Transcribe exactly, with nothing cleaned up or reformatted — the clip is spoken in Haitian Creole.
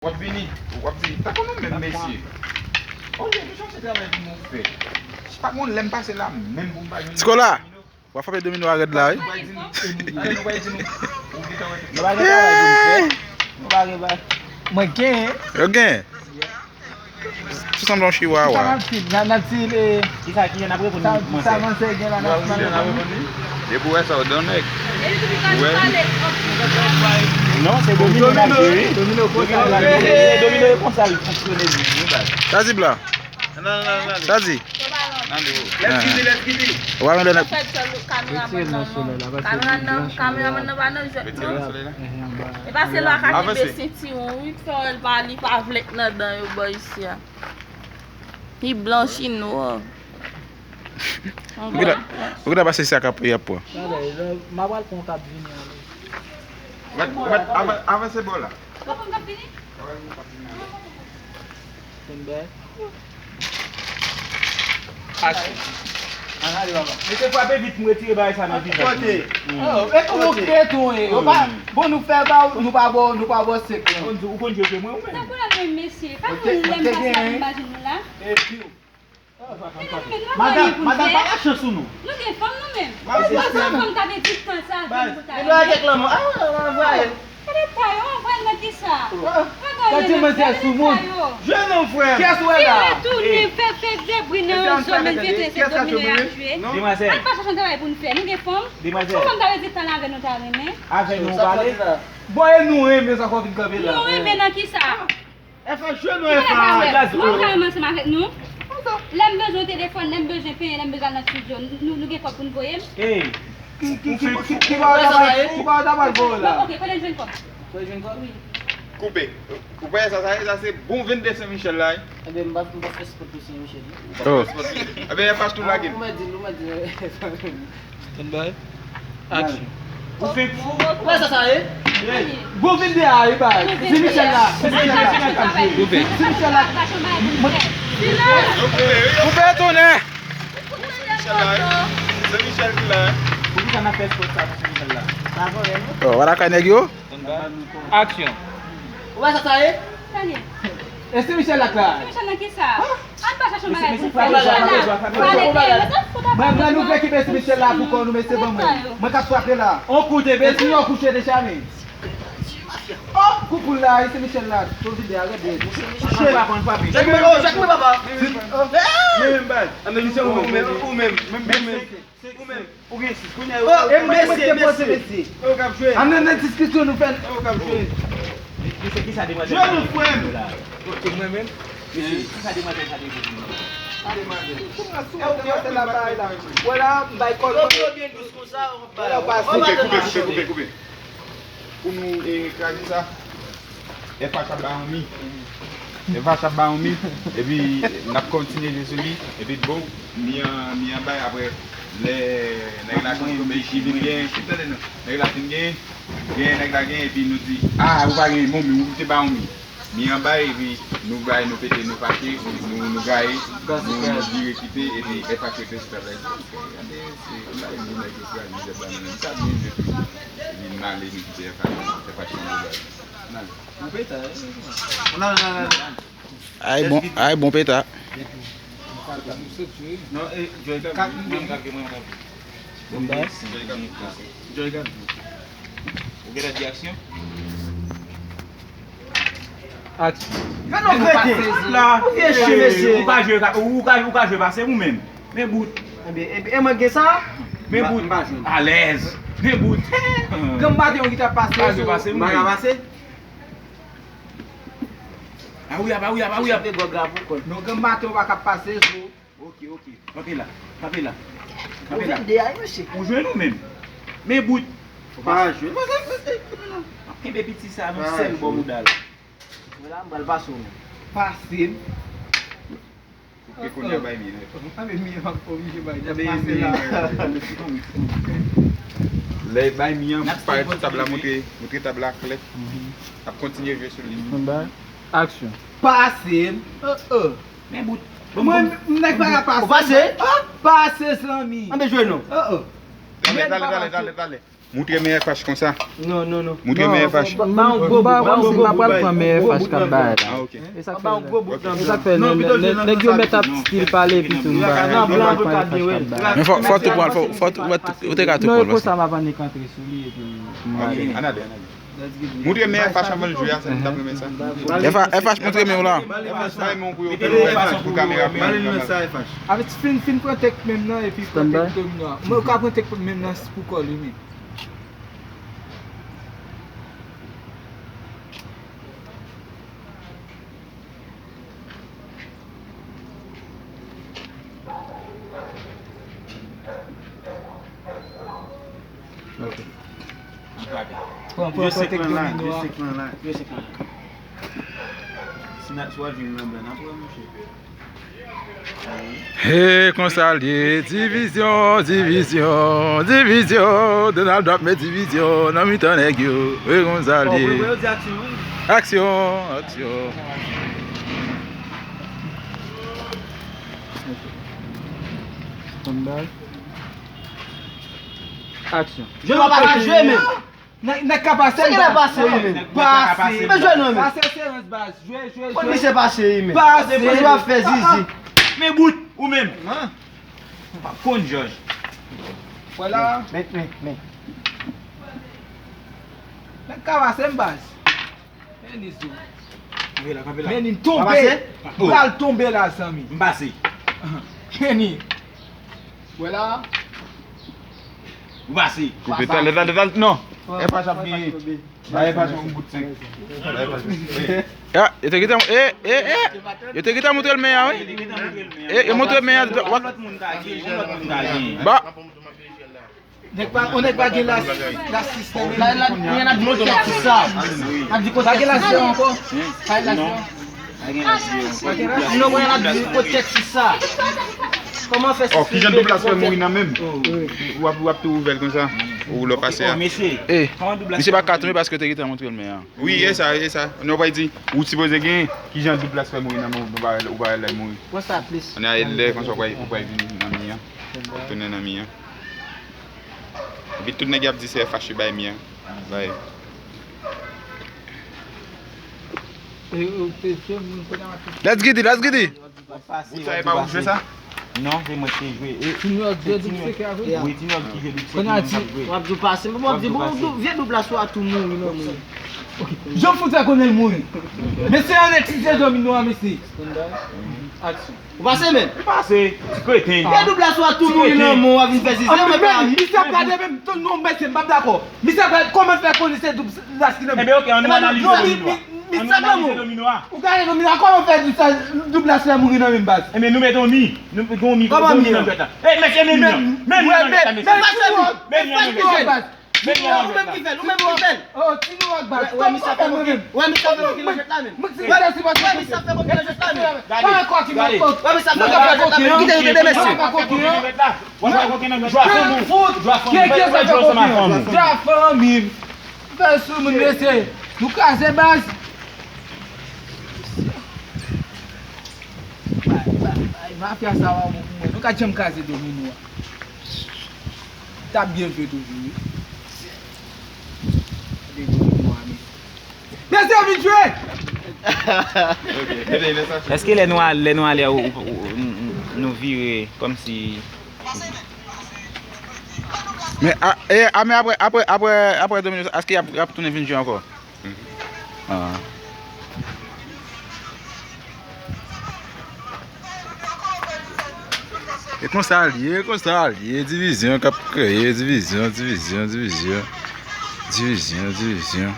W ap vini, w ap di, tankou nou menm mesye. Olye nou chache travay pou nou fè. Si pa gen yon lè m pase la menm pou m pa jwenn domino. Sikola, w ap frape domino a rèd la wi. Nou pa gen travay pou nou fè. Nou pa gen travay. Mwen gen. Yo gen. Sou sanble yon chiwawa. Sa n ap di, n ap di, eh, kisa ki jan n ap reponn sa, mwen sa fè? Mansè gen la n ap pale. Depi w wè sa, w don nèg. Ou wè? Non, se domino n ap jwe wi. Domino konsa l ap jwe. Domino e konsa l fonksyone wi baz. Sa di blan. Sa di. Let's get it, let's get it. Ou pa mande nèg. Fè sèl kameramann nan non. Kameramann nan, kameramann nan pa nan jwèt non. E pa se lwa ka kenbe sentiwon wi, fè wè l pa, li pa vle k nan dan yo bò isi a. Li blan chinwa. Ou gentan, ou gentan pase sa k ap, y ap pran. Talè, m a pral pran yon k ap vini ale. Mèt, mèt, avan, avanse bò la. Stand by. Aksyon. Ann ale papa. Mesye frape vit pou m retire bagay sa nan vizaj mwen. Oh, e tou nou kreye tou ye. Yo pa, bon nou fè ba, nou pa ba, nou pa ba sèk lan. Ou konn jwe ke mwen ou menm? Sa pwoblèm mwen mesye, pa konn lè m pase la pou m pa jwenn nou la. Epi w. Madanm, madanm pa la chans ou non. Nou gen fanm nou menm. Ou pa wè fanm ta vle di tan sa vin pou ta. Li dwe avèk lanmò. Ah, anvoye l. Gade ta yo, anvoye l nan kisa? Gade manzè sou moun. Jwe non frè m. Kiyès ou wè la? Retounen fè, fè debri nan yon zòn menm se te se domino y ap jwe. Demwazèl. Al pa chache yon travay pou n fè. Nou gen fanm. Demwazèl. Pou fanm ta vle di tan la avè nou ta renmen. Avè nou ou pale. Bon e nou renmen sa fò vin kanpe la. Nou renmen nan kisa? Efa, jwe nou Efa. Mwen ka renmen ansanm avèk nou. Lè m bezwen telefòn, lè m bezwen penyen, lè m bezwen al nan estidyo, nou, nou gen kòb pou n voye m? Ey. Ki, ki, ki, ki, ki ba w tabal, ki ba w tabal voye la? Ok, kote n jwenn kòb? Kote jwenn kòb? Wi. Koupe. Ou pa wè sa, sa, sa se bon venn de Sen Michèl la wi. Ebyen, m pa, m pa fè spòt pou Sen Michèl wi. Ou pa fè spòt wi. Ebyen, Efa tou lage m. Ou mèt di l, ou mèt di l. Stand by. Action. Ou fenk fou. Ou wè sa sa ye? Gwo vin de a wi bay. Ti Michèl la. Ti Michèl la. Ti Michèl la. Koupe tounen. Ti Michèl la. Ti Michèl ki la. Poukisa n ap fè spòt sa pou Ti Michèl la? Oh, wala kay nèg yo. Action. Ou wè sa sa ye? Sa l ye? E Ti Michèl la k la. Ti Michèl nan kisa? An pa chache yon bagay pou n fè. Mwen, mwen, nou fè ki bèsi Michèl la pou kò nou, mesye, ban mwen. Mwen k ap frape la. On koute, bèsi. Yon kouche deja, men. Oh, koukou la, e Ti Michèl la. Tou vide, arete. Chè. Chak mwen, papa. Men, men, baz. Ou menm, ou menm, ou menm. Ou menm. Ou gen sis, kounye a yo. Oh, e mwen, mwen te poze, mesye. Yo k ap jwe. An nan, nan diskisyon nou fè. Yo k ap jwe. Mesye, kisa demwazèl sa te di la? Jwe nou, frè m. Ok, mwen menm. Mesye, kisa demwazèl sa te di la? Demwazèl. Ou wè la, m bay kòl. Yo, yo byen dous konsa, ou bay. Wè la, ou pase. Koupe, koupe, koupe, koupe, koupe. Pou nou, e, kraze sa. F H ap bay yon mi. F H ap bay yon mi. Epi, n ap kontinye jwe sou li. Epi, bon, mi an, mi an bay apre. Lè nèg la fin tonbe, li vin gen, tande non. Nèg la fin gen, gen, nèg la gen, epi nou di, ah, ou pa gen bon mi, ou te bay yon mi. Mi an bay, epi nou bay, nou pete, nou fache, nou, nou gaye, nou, nou vire kite, epi F H rete sou tab la. Gade, se, bay bon nèg yo kraze zèb la nan men. Sa byen jwe toujou. Epi n ale, nou kite F H, F H nan bagay. N ale. Bon peta, eh. N ale, n ale, n ale. Ay bon, ay bon peta. Non, e, Joy Gab. Mwen, mwen, mwen, mwen. Joy Gab. Joy Gab. Ou genlè di aksyon? Aksyon. Gade yon kreten. Ou vye chen, mesye. Ou ka jwe, ou ka, ou ka jwe pase ou menm. Men bout. Ebyen, ebyen, e mwen gen sa? Men bout. Alèz. Men bout. Granm maten yon ki t ap pase zo. Ou pa ka pase. Awi, awi, awi, awi. Te gòg la pou kòl. Non, granm maten ou pa ka pase zo. Ok, ok. Kanpe la. Kanpe la. Kanpe la. Ou vin de a, mesye. Ou jwenn ou menm. Men bout. Ou pa jwenn. Mwen, mwen, mwen, mwen, mwen. Kenbe piti sa nan sèl bò mouda l. Mwen la, m pral pase w. Pase m. Koupe kounye a bay mi, nèg. Anben mi an oblije bay, pase la. Lè bay mi an, parèt sou tab la, montre, montre tab la klè. N ap kontinye jwe sou li. Aksyon. Pase m. Oh, oh. Men bout. Mwen, nèg pa ka pase. Ou pase? Ah, pase, zanmi. Anben jwe non. Oh, oh. Talè, talè, talè, talè, talè. Moutre men F H konsa. Non, non, non. Moutre men F H. Ba yon gwo bout, ba yon gwo bout. Pran men F H k ap bay la. Ah, ok. E sa k Ba fè yon gwo bout nan e sa k fè nèg yo met ap stil pale epi tou m ba Nan blan pou l ka gen wè. Men fò, fò tou pran, fò, fò tou, ou te ka tou Non, pran e l konsa paske. M ap annik antre sou li epi m ale. Ok, ann ale, ann ale. Moutre men F H anvan l jwe a, sa, m t ap renmen sa. F H, F H moutre men w la. F H bay men w pou yo fè yon F H pou kamera pou Bal li nan sa F H. Avèk fin fin pran tèk menm nan epi pran tèk domino a. Mwen ou ka pran tèk menm nan pou kò li menm. Pran pran pran tèk domino a. Si n a si w ap jwenn nan blan nan pran mouche. E konsa l ye, divizyon, divizyon, divizyon. Donald Trump met divizyon nan mitan nèg yo. E konsa l ye. Aksyon, aksyon. Aksyon. Jwe pa pa jwe men. Nèg ka pase m pase. Pase. Mwen jwe non men. Pase serans baz. Jwe jwe jwe. Misye pase wi men. Pase. Misye pa fè zizi. Men bout ou menm. Pa konn Jòj. Vwala. Men men men. Nèg ka pase m baz. Men ni zo. Kanpe la, kanpe la. Men ni tonbe. Pral tonbe la zanmi. M pase. Men ni. Vwala. Ou pase. Koupe talè, talè, talè. Non. F H ap genyen. Ba F H yon bout senk. Ba F H yon bout senk. Ya, yo te gentan e e e. Yo te gentan moutre l men an wi. E yo moutre men an. Lòt moun ka gen, lòt moun ka gen. Ba. Nèg pa, on nèg pa gen la la sistèm. La la mwen ap di kote ti sa. Ap di kote ti sa ankò. Pa la. Non mwen ap di kote ti sa. Kòman fè Oh, kijan doub la fè mouri nan menm? W ap w ap tou ouvè l konsa. Ou lò pase a. Mesye. E misye pa ka tonbe paske yo te gentan moutre l men an. Wi, e sa, e sa. Non, pa di ou sipoze gen kijan doub la fè mouri nan menm ou pa ou pa lè mouri. Pran sa plis. Ann a lè konsa ou pa ou pa vin nan mi an. Tounen nan mi an. Epi tout nèg y ap di se F H ki bay mi an. Bay. Let's get it, let's get it. Bout sa e pa ou jwe sa? Non, se mwen ki jwe. E Ti New York jwe doub seke avè. Wi, Ti New York ki jwe doub seke mwen k ap jwe. W ap di pase, mwen ap di bon vye doub la sou a tou mouri nan mwen. Jan fout sa konnen l mouri. Mesye ann itilize domino a mesye. Aksyon. Ou pase men. Pase, ti kreten. Vye doub la sou a tou mouri nan mwen w ap vin fè zizi. Mwen pa. Misye ap gade menm tou non mesye m p ap dakò. Misye ap gade kòman fè konnen se doub la ki nan men. Ebyen ok, ann nou analize domino a. Ann nou analize domino a. Ou gade domino a kòman fè doub la fè mouri nan menm baz. Ebyen nou mete yon mi. Nou mete yon mi. Kòman mi nan jwèt la? E mesye men mi an. Men mi an nan jwèt la mesye. Men mi an nan jwèt la. Men mi an nan jwèt la. Ou menm ki fè l, ou menm ki fè l. Oh, ti nou ak baz. Wè misye ap fè kokenn. Wè misye ap fè kokenn nan jwèt la menm. Wè misye ap fè kokenn nan jwèt la menm. Gade, gade. Wè misye ap fè kokenn nan jwèt la menm. Kite yo tande mesye. Jwa fanm ou. Jwa fanm ou. Jwa fanm ou. Jwa fanm ou. Fè sou moun mesye. Nou kraze baz. Bay, bay, bay, mafya sa pa bon pou mwen. Nou ka janm kraze domino a. T ap byen jwe toujou wi. Gade domino a mesye. Mesye vin jwe. Èske lè nou al lè nou ale nou vire kòmsi. Men a e a men apre apre apre apre domino aske y ap y ap tounen vin jwe ankò. E konsa l ye, e konsa l ye, divizyon k ap kreye, divizyon, divizyon, divizyon, divizyon, divizyon.